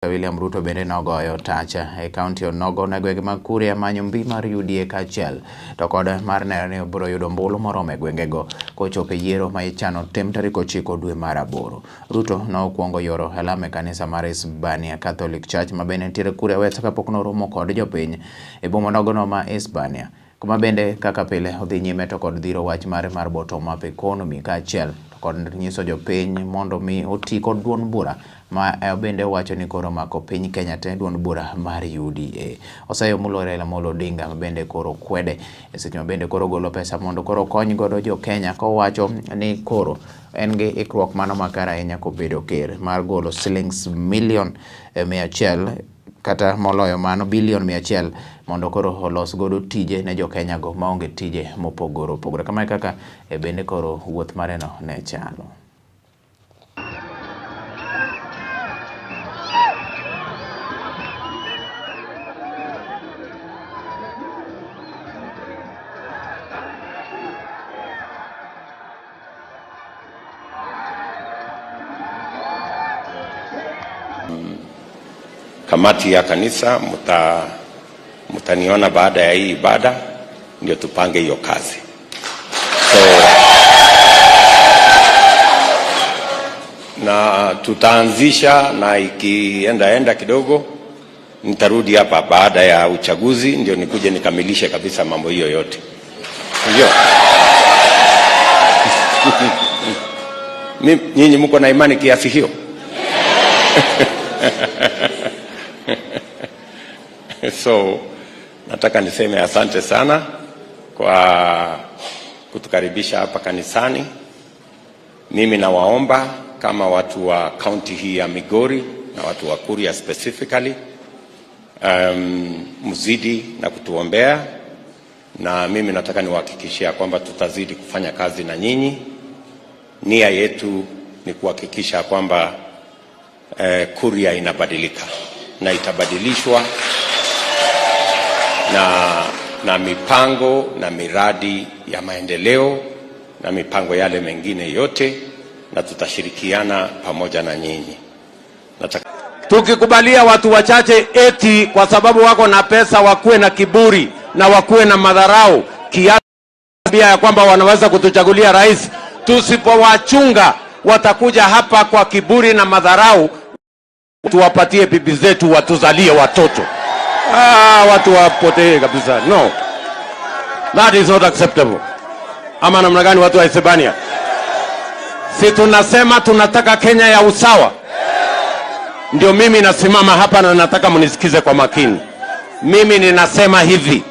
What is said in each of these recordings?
William Ruto bende nogoyo tacha e kaunti onogo ne gwenge mag Kuria manyo mbi mar UDA kaachiel to kod mar neno ni obiro yudo ombulu moromo e gwengego kochopo e yiero ma ichano tim tarik 9 dwe mar 8. Ruto nokwongo yoro alam e kanisa mar Hispania Catholic Church ma bende nitiere Kuria West kapok noromo kod jopiny e boma nogono ma Hispania. Kuma bende kaka pile odhi nyime to kod dhiro wach mare mar bottom up economy kaachiel to kod nyiso jopiny mondo mi oti kod duond bura ma bende owacho ni koro omako piny Kenya te duond bura mar UDA. Oseyo moluor Raila Amolo Odinga ma bende koro kwede e seche ma bende koro golo pesa mondo koro okony godo jo Kenya kowacho ni koro en gi ikruok mano makare ahinya kobedo ker mar golo shillings million 100 kata moloyo mano bilion 100 mondo koro olos godo tije ne jo Kenya go maonge tije mopogore opogore. Kamae kaka bende koro wuoth mare no ne chalo. Kamati ya kanisa mutaniona baada ya hii ibada ndio tupange hiyo kazi. So, na tutaanzisha na ikienda enda kidogo nitarudi hapa baada ya uchaguzi ndio nikuje nikamilishe kabisa mambo hiyo yote. Ndio. Nyinyi mko na imani kiasi hiyo? So nataka niseme asante sana kwa kutukaribisha hapa kanisani. Mimi nawaomba kama watu wa county hii ya Migori na watu wa Kuria specifically, mzidi na kutuombea, na mimi nataka niwahakikishia kwamba tutazidi kufanya kazi na nyinyi. Nia yetu ni kuhakikisha kwamba Kuria inabadilika na itabadilishwa na mipango na miradi ya maendeleo na mipango yale mengine yote, na tutashirikiana pamoja na nyinyi. Tukikubalia watu wachache eti kwa sababu wako na pesa wakuwe na kiburi na wakuwe na madharau kiasi ya kwamba wanaweza kutuchagulia rais, tusipowachunga watakuja hapa kwa kiburi na madharau, tuwapatie bibi zetu watuzalie watoto. Watu wapotee kabisa. No, that is not acceptable. Ama namna gani watu wa Hispania? Si tunasema tunataka Kenya ya usawa? Ndio mimi nasimama hapa na nataka mnisikize kwa makini. Mimi ninasema hivi,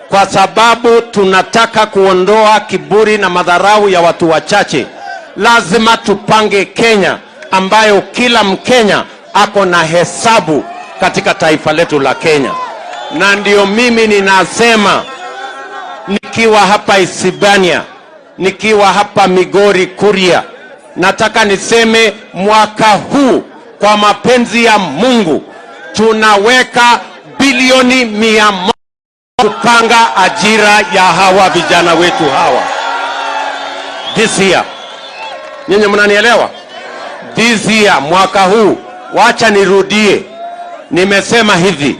kwa sababu tunataka kuondoa kiburi na madharau ya watu wachache, lazima tupange Kenya ambayo kila Mkenya ako na hesabu katika taifa letu la Kenya. Na ndio mimi ninasema nikiwa hapa Hispania, nikiwa hapa Migori Kuria, nataka niseme mwaka huu kwa mapenzi ya Mungu tunaweka bilioni 100 kupanga ajira ya hawa vijana wetu hawa. This year. Nyinyi mnanielewa? This year, mwaka huu, wacha nirudie. Nimesema hivi,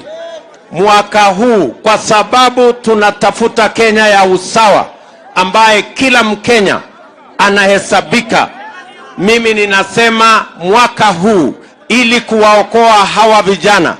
mwaka huu kwa sababu tunatafuta Kenya ya usawa ambaye kila Mkenya anahesabika. Mimi ninasema mwaka huu ili kuwaokoa hawa vijana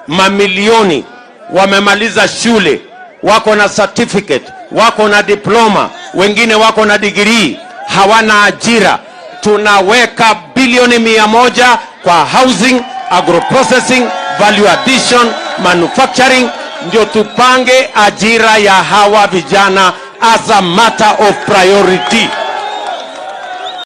mamilioni wamemaliza shule, wako na certificate, wako na diploma, wengine wako na degree, hawana ajira. Tunaweka bilioni 100 kwa housing, agroprocessing, value addition, manufacturing, ndio tupange ajira ya hawa vijana as a matter of priority.